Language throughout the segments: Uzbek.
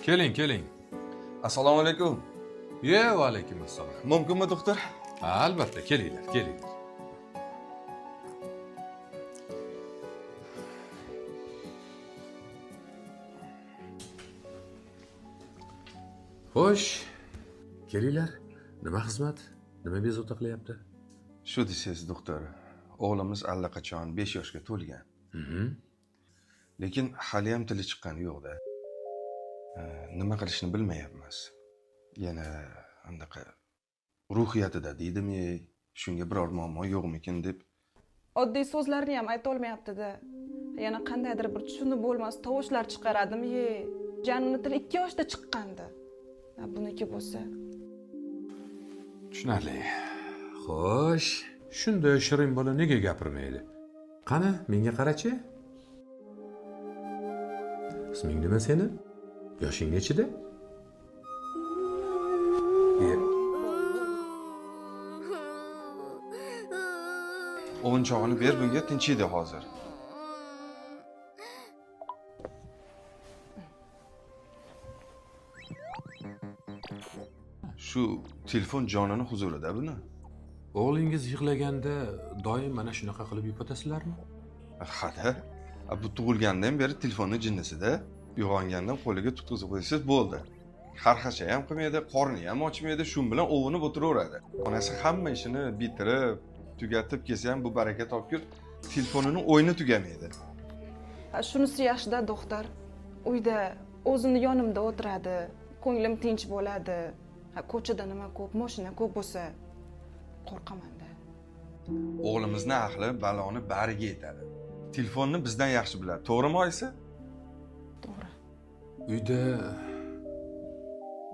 Keling, keling. Assalomu alaykum. Ye, va alaykum assalom. Mumkinmi, doktor? Albatta, kelinglar, kelinglar. Xo'sh, kelinglar. Nima xizmat? Nima bezovta qilyapti? Shu desangiz, doktor, o'g'limiz allaqachon 5 yoshga to'lgan. Lekin haliyam tili chiqqani yo'q-da. Nima qilishni bilmayapmiz. Yana anaqa ruhiyatida deydimi, shunga biror muammo yo'qmikin deb. Oddiy so'zlarni ham ayta olmayapti-da. Yana qandaydir bir tushunib bo'lmas tovushlar chiqaradimi? Janimni tili 2 yoshda chiqqandi. Buniki bo'lsa. Tushunarli. Xo'sh, shunday shirin bola nega gapirmaydi? Qani, menga qarachi. Isming nima seni? Yoshing nechida? O'yinchog'ini ber bunga, tinchiydi hozir. Shu telefon jonini huzurida buni. O'g'lingiz yig'laganda doim mana shunaqa qilib yupatasizlarmi? Ha-da. Bu tug'ilgandan beri telefonni jinnisida, uyg'ongandan qo'liga tutqizib qo'ysangiz bo'ldi. Xarxasha ham qilmaydi, qorni ham ochmaydi, shu bilan ovunib o'tiraveradi. Onasi hamma ishini bitirib, tugatib kelsa ham bu baraka topkur telefonini o'yini tugamaydi. Shunisi yaxshida, doktor. Uyda o'zimni yonimda o'tiradi, ko'nglim tinch bo'ladi. Ko'chada nima ko'p, mashina ko'p bo'lsa qo'rqaman-da. O'g'limizni aqli baloni bariga yetadi. Telefonni bizdan yaxshi biladi. To'g'rimi, oyisi? To'g'ri. Uyda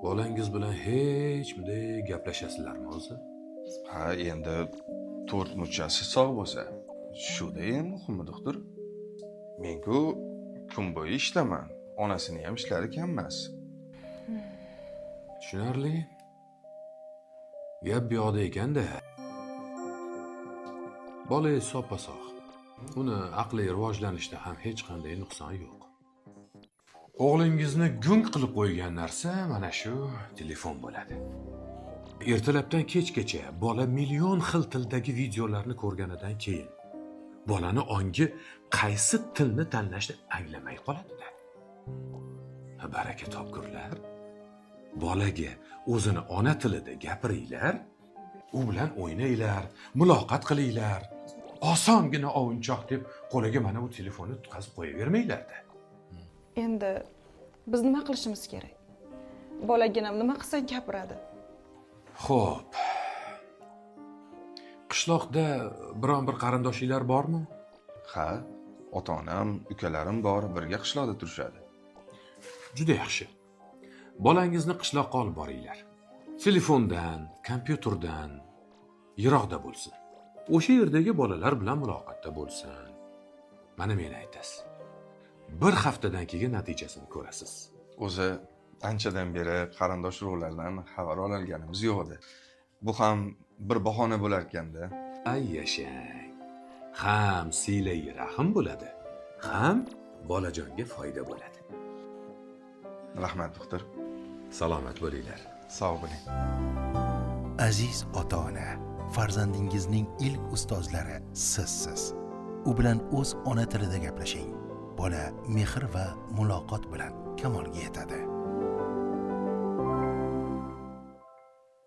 bolangiz bilan hech bunday gaplashasizlarmi o'zi? Ha, endi 4 muchasi sog' bo'lsa, shu-da eng muhimi, doktor. Men-ku kun bo'yi ishdaman. Onasini ham ishlari kam emas. Tushunarli. Gap bu yoqda ekanda. Bola soppa-sog'. Uni aqliy rivojlanishda ham hech qanday nuqson yo'q. O'g'lingizni gung qilib qo'ygan narsa mana shu telefon bo'ladi. Ertalabdan kechgacha bola million xil tildagi videolarni ko'rganidan keyin bolani ongi qaysi tilni tanlashni anglamay qoladi-da. Baraka topkurlar. Bolaga o'zini ona tilida gapiringlar, u bilan o'ynanglar, muloqot qilinglar. Osongina ovunchoq deb qo'liga mana bu telefonni tutqazib qo'yavermanglar-da. Endi biz nima qilishimiz kerak? Bolaginam nima qilsa gapiradi. Xo'p. Qishloqda biron bir qarindoshinglar bormi? Ha, ota-onam, ukalarim bor, birga qishloqda turishadi. Juda yaxshi. Bolangizni qishloqqa olib boringlar. Telefondan, kompyuterdan yiroqda bo'lsin. O'sha yerdagi bolalar bilan muloqotda bo'lsin. Mana meni aytasiz. Bir haftadan keyin natijasini ko'rasiz. O'zi anchadan beri qarindosh urug'lardan xabar olganimiz yo'q edi. Bu ham bir bahona bo'lar ekanda. Ay yashang. Ham siylay rahm bo'ladi, ham bolajonga foyda bo'ladi. Rahmat, doktor. Salomat bo'linglar. Sog' bo'ling. Aziz ota-ona, farzandingizning ilk ustozlari sizsiz. U bilan o'z ona tilida gaplashing. Bola mehr va muloqot bilan kamolga yetadi.